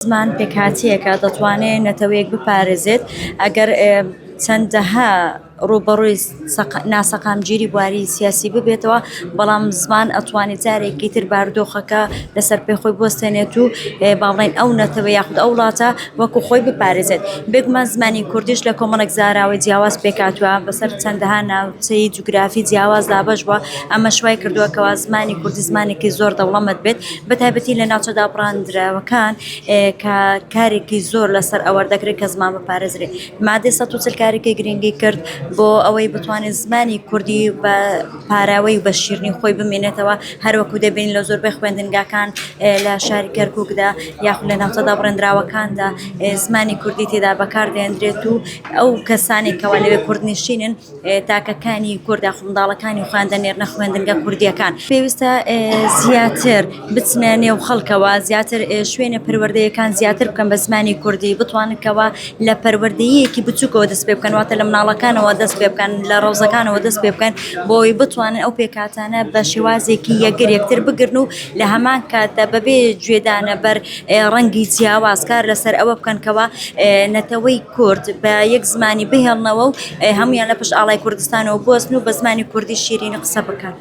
زمان پێکهاتەیەکە دەتوانێت نەتەوەیەک بپارێزێت ئەگەر چەندەها ڕووبەڕووی ناسەقامگیری بواری سیاسی ببێتەوە، بەڵام زمان ئەتوانێت جارێکی تر بارودۆخەکە لەسەر پێی خۆی بوەستێنێت و با بڵێین ئەو نەتەوە یاخود ئەو وڵاتە وەکو خۆی بپارێزێت. بێگومان زمانی کوردیش لە کۆمەڵێک زاراوەی جیاواز پێکهاتووە، بەسەر چەندەها ناوچەی جوگرافی جیاواز دابەش بووە، ئەمەش وای کردووە کەوا زمانی کوردی زمانێکی زۆر دەوڵەمەند بێت، بەتایبەتی لە ناوچە دابڕاندراوەکان کە کارێکی زۆر لەسەر ئەوە دەکرێت کە زمان بپارێزرێت. مادەی 140 کارێکی گرنگی کرد بۆ ئەوەی بتوانێت زمانی کوردی بە پاراوەی و بە شیرنی خۆی بمێنێتەوە، هەروەکو دەبینین لە زۆربەی خوێندنگاکان لە شاری کەرکووکدا یاخود لە ناوچە دابڕێندراوەکاندا زمانی کوردی تێدا بەکاردێنرێت و ئەو کەسانێک کەوا لەوێ کوردنشینن تاکەکانی کورد یاخود منداڵەکانی خۆیان دەنێرنە خوێندنگە کوردییەکان. پێویستە زیاتر بچنە نێو خەڵکەوە، زیاتر شوێنە پەروەردەیەکان زیاتر بکەن بە زمانی کوردی، بتوانن کەوا لە پەروەردەیەکی بچووکەوە دەست پێ بکەن، واتە لە مناڵەکانەوە دەست پێ بکەن، لە ڕەوزەکانەوە دەست پێ بکەن، بۆ ئەوەی بتوانن ئەو پێکهاتانە بە شێوازێکی یەکگر یەکتر بگرن و لە هەمان کاتدا بەبێ گوێدانە بەر ڕەنگی جیاواز کار لەسەر ئەوە بکەن کەوا نەتەوەی کورد بە یەک زمانی بهێڵنەوە و هەموویان لە پشت ئاڵای کوردستانەوە بوەستن و بە زمانی کوردی شیرینی قسە بکەن.